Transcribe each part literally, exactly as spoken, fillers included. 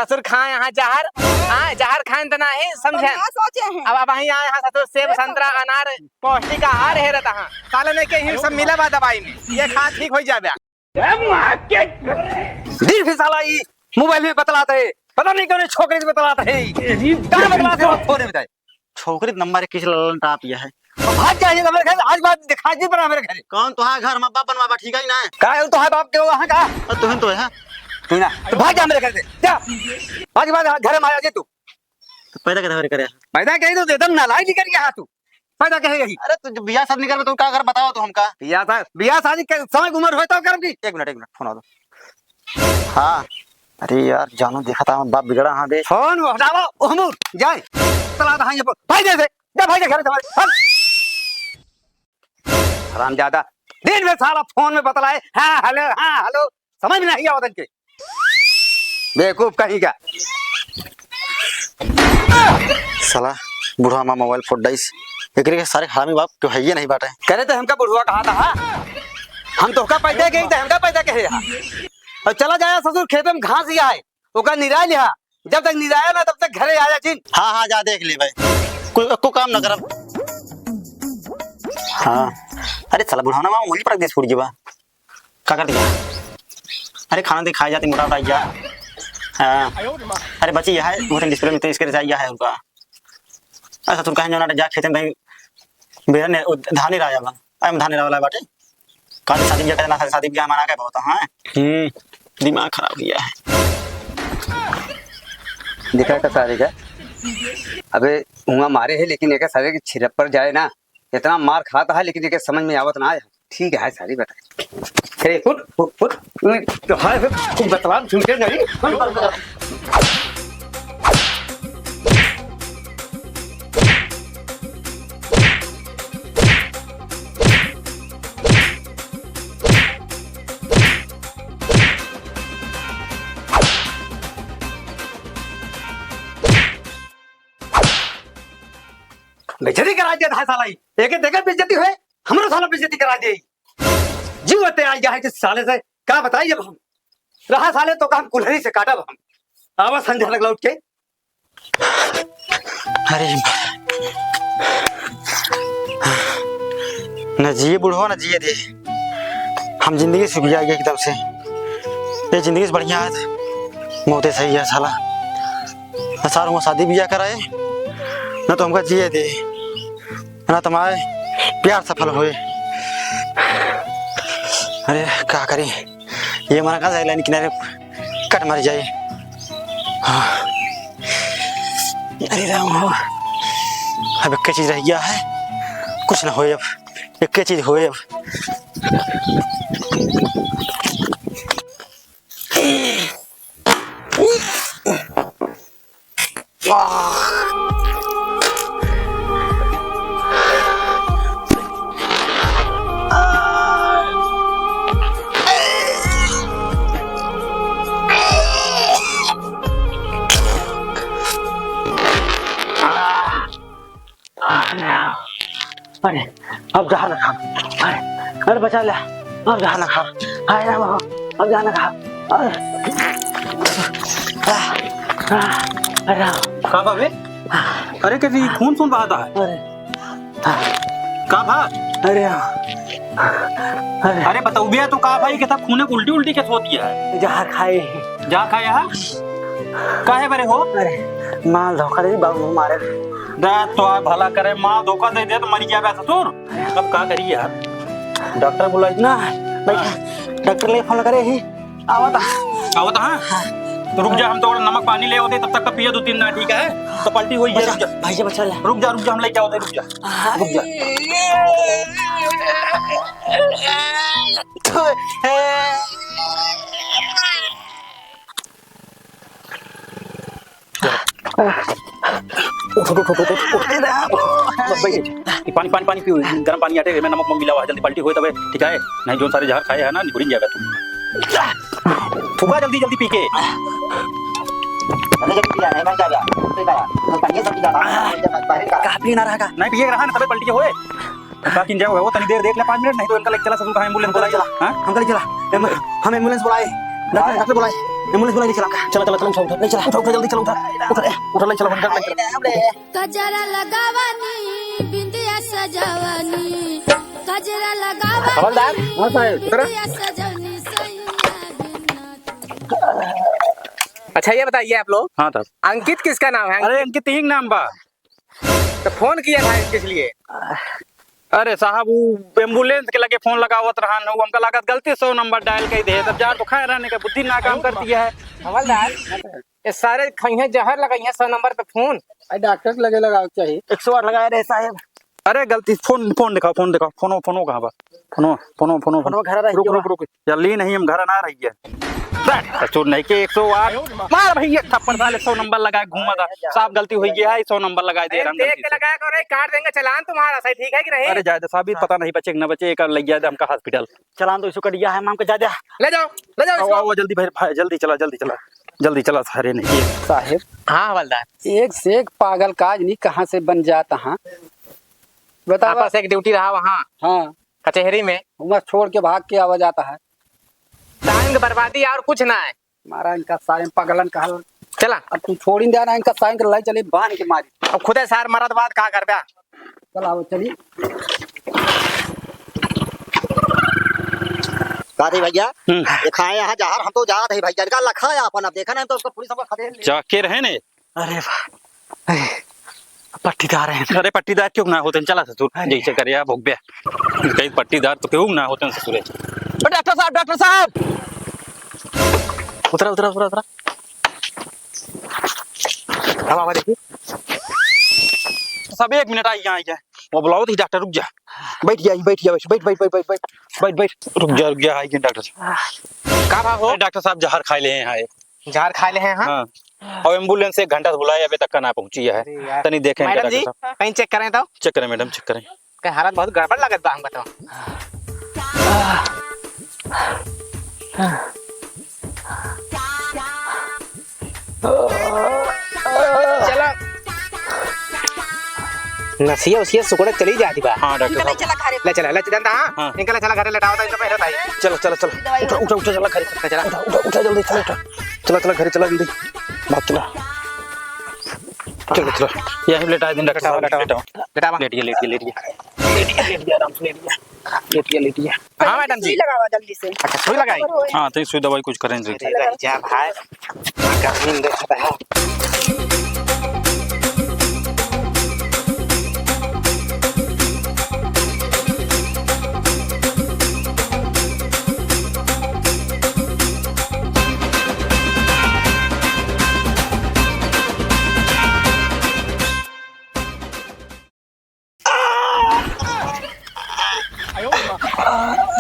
ससुर खाए यहाँ जहर, हाँ, जहर खाए त नाही, समझे? बढ़िया सोचे हैं। अब, अब वहीं आए यहाँ ससुर सेब, संतरा, अनार, पौष्टिक आहार हेरत हाँ। साले ने के ही सब मिला बा दवाई में, ये खा ठीक हो जाबे। ए, माँ के दिन भी साला ई मोबाइल में बतलात है, पता नहीं कौन छोकरी से बतलात है, कहाँ बतलात है, फोन में बताए। छोकरी त नंबर एक किस ललन टाप यह है। तो भाग जा, ये मेरे घर, आज बात दिखा जी बना मेरे घर। कौन तोहार घर में बाप बनवा बा, ठीक है ना? का है तोहार बाप के वहाँ का? अरे तुहिन तो है। तू ना, तो भाग जा मेरे घर से, जा। आज के बाद घर में आ जा तू। तो पैदा कैसे करे? पैदा कहीं तो एकदम नालायक निकल गया तू। पैदा कहे यही। अरे, तो जब बियाह शादी नहीं करबे, तो का कर, बताओ तो हमका। बियाह शा-, बियाह शादी के समय की उम्र होए तो करब की? एक मिनट, एक मिनट, फोन आ दो। हाँ, अरे यार, जानो देखा था, बाप बिगड़ा, हाँ बे। फोन हटाओ, ओहमू, जाए। चला था, हाँ, ये फोन। भाई दे दे, जा भाई दे घर तुम्हारे। हट। हरामजादा, दिन में साला फोन में बतलाए, हाँ, हेलो, हाँ, हेलो, समझ में नहीं आवत इनके। बेवकूफ कहीं का। साला बुढ़वा माँ मोबाइल फोड़ डाइस। एकरे के सारे हरामी बाप क्यों है ये नहीं बाटे। करे तो हमका बुढ़वा कहा था, हाँ? हम तोहका पैदा कही तो हमका पैदा कहे, हाँ? और चला जाया ससुर खेत में घास ही आए, ओका निराय लिहा। जब तक निराया ना तब तक घरे आया जिन। हाँ, हाँ, जा देख ले भाई, कोई को काम ना करब। हाँ, अरे साला बुढ़ाना माँ उंगली पर देश फूट जीवा। का कर दिया? अरे खाना दे, खाए जाते, मोटा उटा जा। हाँ। अरे बची यह है, वो डिस्प्ले में तो इसके रचाई है उनका। अरे ससुर कहें जो ना जा खेते में कहीं बेरन ने, वो धान ही रहा बा। अरे हम धान ही रहा वाला बाटे। काल शादी ब्याह करना था, शादी ब्याह मना के बहुत, हाँ। हम्म। दिमाग खराब किया है। देखा का सारे का? अबे हुआ मारे है, लेकिन एक सारे के छिरप पर जाए ना, इतना मार खाता है, लेकिन एक समझ में आवत ना आया। ठीक है, सारी बताई। अरे, फुट, फुट, फुट। तो है, फुट, कुछ बतलान सुनते नहीं। बेइज्जती करा दिया था साला ही। एक देखे बेइज्जती हुए, हमरो साला बेइज्जती करा दिया। जीव ते आई है कि साले से का बताई अब हम। रहा साले तो का हम कुल्हड़ी से काटब हम। आवा संझा तक लौट के। अरे न जिए बुढ़वा, न जिए दे। हम जिंदगी से उबिया गए एकदम से। ये जिंदगी से बढ़िया है मौते सही है साला। न सार हुआ शादी ब्याह कराए, न तो हमका जिए दे, न तुम्हारे प्यार सफल होए। अरे का करी, ये हमारा का लाइन किनारे कट मर जाए। हाँ। अरे राम हो, अब एक चीज रह गया है, कुछ ना होए अब, एक चीज होए अब। अरे, अब जहर ना खा। अरे, अरे, बचा ले। अब जहर ना खा। हाय राम, अब जहर ना खा। अरे, आ, आ, अरे राम। का बा बे? अरे, कैसे ये खून सून बहाता है? अरे, का भा? अरे, अरे। अरे, बताओ भैया, तो का भाई के साथ खूने को उल्टी उल्टी कैसे होती है? जहर खाए हैं। जहर खाए हैं? काहे बरे हो? अरे, माल धोखा दे, बाबू मारे। दे तो आ भला करे, माल धोखा दे दे तो मरी जाबे ससुर। अब का करी यार? डॉक्टर बुलाई? ना, बैठा। हाँ। डॉक्टर ले फोन करे ही। आवता। आवता, हाँ? हाँ। तो रुक जा, हम तो नमक पानी ले होते, तब तक तो पिए दो तीन ना, ठीक है? तो पलटी हुई है, बचा, रुक जा। भाई जी, बचा ले। रुक जा, रुक जा, हम लेके आवते, रुक जा। हाँ। रुक जा। उठ, उठ, उठ, उठ, उठ, उठ। बस भाई, ये पानी, पानी, पानी पियो, गरम पानी आटे में नमक मिला हुआ है, जल्दी पलटी होए तबे, ठीक है? नहीं, जो सारे जहर खाए है ना, निकुरिन जाएगा तू। फूका जल्दी, जल्दी पी के। अरे, जल्दी पिया, नहीं, मैं क्या गया? तो पानी सब पी जाता है, बाहर का। कहाँ पीना रहा का? नहीं, पिए रहा ना, तबे पलटी होए। का किन जाओ, वो तनी देर देख ले, पाँच मिनट, नहीं तो इनका लेके चला ससुर का एम्बुलेंस बुलाई। चला। हाँ? हम कल चला। एम-, हम एम्बुलेंस बुलाए। डॉक्टर, डॉक्टर बुलाए। एम्बुलेंस बुलाई, ले चला। चला, चला, चला, उठा, उठा, ले चला, उठा, उठा, जल्दी चला, उठा, उठा, ए, उठा, ले चला, उठा, उठा, उठा। गजरा लगावनी, बिंदिया सजावनी, गजरा लगावनी, हवलदार। हाँ साहब, उतरा। बिंदिया सजवनी, सैया बिना। अच्छा, ये बताइए आप लोग, हाँ साहब। अंकित किसका नाम है? अरे, अंकित ही नाम बा। तो फोन किया था किस लिए? अरे साहब, वो एम्बुलेंस के लगे फोन लगावत रहन, वो हमका लागत गलती से सौ नंबर डायल कर दे, तब जा तो खाए रहने का बुद्धि ना काम करती है। हवलदार, ये सारे खइहें जहर लगाइहें सौ नंबर पे फोन। अरे डॉक्टर के लगे लगावे के चाहिए। एक सौ आठ लगाए रहे साहब। अरे गलती, फोन, फोन दिखाओ, फोन दिखाओ, फोनो, फोनो कहाँ बा? फोनो, फोनो, फोनो, फोनो घर रही रुक, है। रुक, रुक। या ली नहीं, हम घर ना रही है। बैठ, ससुर नहीं के एक सौ आठ। मार भैया थप्पड़, साले सौ नंबर लगाए घूमा था। साहब गलती हो गया है, सौ नंबर लगाए दे रहा हूँ देख गलती के से। लगाया करो, काट देंगे चालान तुम्हारा, सही ठीक है कि नहीं? अरे जाए दे साहब, ये पता नहीं बचे कि ना बचे, एक ले गया दे हमका हॉस्पिटल। चालान तो इसको कट गया है, माम को जा दे। ले जाओ, ले जाओ आओ, इसको। आओ, जल्दी भाई, भाई, जल्दी चला, जल्दी चला, जल्दी चला, सारे नहीं। साहेब। हाँ हवलदार। एक से एक पागल काज नहीं, कहाँ से बन जाता, हाँ? बतावा। आपस एक ड्यूटी रहा वहाँ। हाँ। कचहरी में। वहाँ छोड़ के भाग के आवा जाता है। टाइम के बर्बादी और कुछ ना है। मारा इनका सारे पगलन कहल। चला। अब तू छोड़ ही दे ना, इनका सारे के लाई चली बांध के मारी। अब खुदे सार मरत बाद का करबे? चला, वो चली। का रे भैया? हम्म। ये खाए यहाँ जहर, हम तो जात है भैया, इनका लखा है अपन, अब देखा नहीं तो उसको पुलिस हमको खदेड़ ले। जाके रहे ने। अरे वाह, ए, पट्टीदार हैं। अरे पट्टीदार क्यों ना होते हैं? चला ससुर, अरे। जैसे करे आप भोग बे। कहीं पट्टीदार तो क्यों ना होते हैं ससुरे। ओ डॉक्टर साहब, डॉक्टर साहब, उतरा, उतरा, उतरा, उतरा। अब आवा देखिए। सब एक मिनट आई, यहाँ आई है। वो बुलाओ तो डॉक्टर, रुक जा। बैठ जा, बैठ जा, बैठ, बैठ, बैठ, बैठ, बैठ, बैठ, बैठ, बैठ। रुक जा, रुक जा, आई है डॉक्टर साहब। का भा हो? अरे डॉक्टर साहब, जहर खाए ले हैं, हाँ, एक। जहर खाए ले हैं, हाँ? हाँ। और एम्बुलेंस एक घंटा से बुलाए, अबे तक का ना पहुंची है। अरे यार। तनी देखें मैडम इनका जी, डॉक्टर साहब। कहीं चेक करें तो। चेक करें मैडम, चेक करें। कहीं हालत बहुत गड़बड़ लगत बा हमका तो। चलो। नसिया उसिया सुकड़त चली जाती बा। हाँ, डॉक्टर इनका ले साहब। चला घरे। ले चला, ले चला, हाँ। हाँ। इनका ले चला घरे, लेटावा था, इनका पहले था। चलो, चलो, चलो। दवाई उठा, उठा, उठा, चला घरे। चला, चला। उठा, उठा, उठा, जल्दी, चला, उठा। चला, चला, घरे चला, जल्दी। भाग चला। चलो, चलो। यहीं लेटा दिन, डॉक्टर साहब, लेटावा, लेटावा। लेटावा। लेटिए, लेटिए, लेटिए। लेटिए, लेटिए, आराम से लेटिए। लेटिए, लेटिए। हाँ, मैडम जी। सुई लगावा जल्दी से। अच्छा, सुई लगाई? हाँ, तो सुई दवाई कुछ करें जी। अरे, रह जा भाई। गर्मी में देखा था।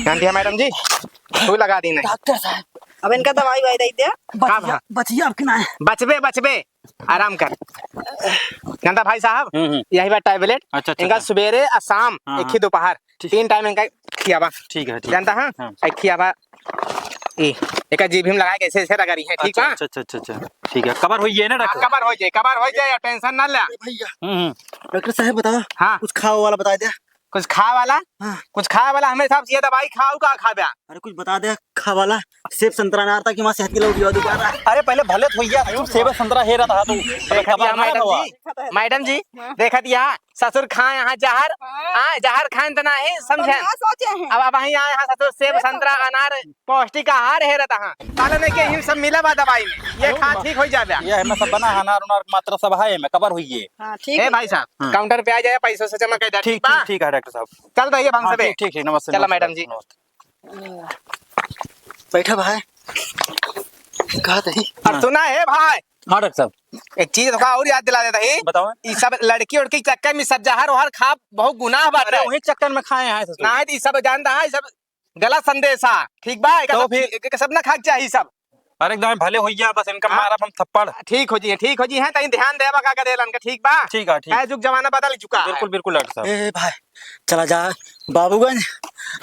जानती है मैडम जी, सुई लगा दी नहीं। डॉक्टर साहब। अब इनका दवाई वाई दे दिया। बचिया, का भा? बचिया अब की ना है। बचबे, बचबे, आराम कर। जानता भाई साहब, हम्म, हम्म। यही बात टैबलेट, अच्छा, अच्छा, इनका अच्छा। सुबेरे और शाम, हाँ, एक ही हाँ। दोपहर, ठीक। तीन टाइम इनका खियावा। ठीक है, ठीक जानता है। हाँ? हाँ। एक खियावा, ई, एक जीभ में लगा के ऐसे, ऐसे रगड़ी है, ठीक अच्छा, बा? अच्छा, अच्छा, अच्छा, अच्छा। ठीक है, कवर होई है ना हाँ, डॉक्टर? कवर हो जाए, कवर हो जाए, टेंशन ना ले। अरे भैया, हम्म, हम्म। डॉक्टर साहब बताओ, हाँ। कुछ खाओ वाला बता दे। कुछ खाए वाला? हाँ। कुछ खाए वाला, हमें हिसाब से ये दवाई खाओ, का खाबे? अरे कुछ बता दे, खाए वाला। सेब संतरा अनार था कि वहाँ सेहत के लिए उठिया दोबारा। अरे पहले भले तो भैया, तू सेब संतरा हे रहा था तू। अरे देखा दिया कबर ना मैडम दवा। जी, मैडम जी, हाँ। देखा दिया, ससुर खाए यहाँ जहर, हाँ। हाँ, जहर खाए तो ना है, समझे? बढ़िया सोचे हैं। अब, अब वहीं आए यहाँ ससुर सेब सेब संतरा संतरा। अनार पौष्टिक आहार है रहता हाँ। साले नहीं के ही सब मिला बा दवाई में, ये अरे खा बा-, ठीक हो जाबे। ये है ना सब बना है, अनार उनार मात्रा सब है, में कवर हुई है। हाँ, ठीक ए है। भाई साहब, हाँ। काउंटर पे आ जाए, पैसों से जमा कर दे, ठीक, ठीक बा? ठीक, ठीक है डॉक्टर साहब। चल रही है हाँ, भांसा बे। ठीक, ठीक, ठीक, नमस्ते, चला नमस्ते, मैडम जी। नमस्ते। बैठा भाई, कहा तही? और हाँ। सुना है भाई, हाँ डॉक्टर साहब। एक चीज थोड़ा और याद दिला देता ही। बताओ। ई सब लड़की उड़की चक्कर में सब जहर ओहर खा बहुत गुनाह बात अरे है। वही चक्कर में खाए हैं ससुर। ना है तो ई सब जानता है, ई सब गलत संदेश है, ठीक बा? एका तो सब, फिर? एका सब ना खाक चाही सब। अरे एकदम भले होइया, बस इनका हाँ? मारब हम थप्पड़। ठीक हो जी, ठीक हो जी, हैं, तहीं ध्यान देबा का करेलन का, ठीक बा? ठीक है, ठीक। है, जुग जमाना बदल चुका है। बिल्कुल, बिल्कुल डॉक्टर साहब। ए भाई, चला जा बाबूगंज,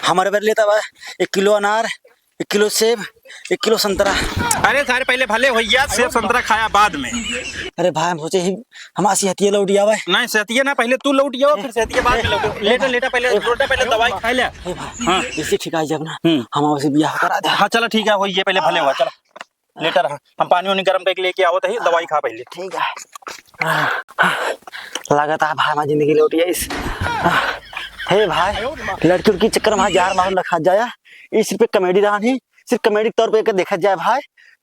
हमारे बेर लेता बा एक किलो अनार, एक किलो सेब, एक किलो संतरा। अरे सारे पहले भले होइया, सेब संतरा खाया बाद में। अरे भाई, हम सोचे ही हमार सेहतिया लौट आवे। नहीं, सेहतिया ना, पहले तू लौट आवा, फिर सेहतिया बाद में लौट। लेटा, लेटा, पहले ए, लोटा, पहले दवाई खा ले। ए भाई, हाँ। इसी ठिकाई जब ना, हम्म। हम उसे बियाह करा दे। हाँ, चला ठीक है, वही ये पहले भले हुआ, चला। लेटर, हम पानी वानी गरम करके लेके आवत ही, दवाई खा पहले। ठीक है। लागत है भाई, हमारी जिंदगी लौट आई। हे भाई, लड़की उड़की चक्कर में जार मार रखा जाए। ये सिर्फ एक comedy रहा नहीं, सिर्फ comedy के तौर पे एक देखा जाए भाई।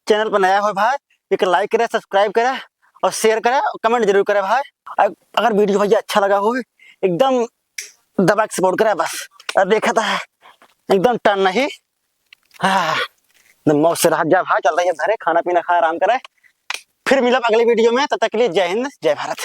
Channel पर नया हो भाई, एक like करे, subscribe करे और share करे और comment जरूर करे भाई। अग-, अगर video भैया अच्छा लगा हो, एकदम दबा के support करे बस। और देखा था एकदम टन नहीं। हाँ, तो मौज से रह जा भाई, चल रही है घरे, खाना पीना खा, आराम करे। फिर मिलब अगले video में, तब तक के लिए जय हिंद, जय भारत।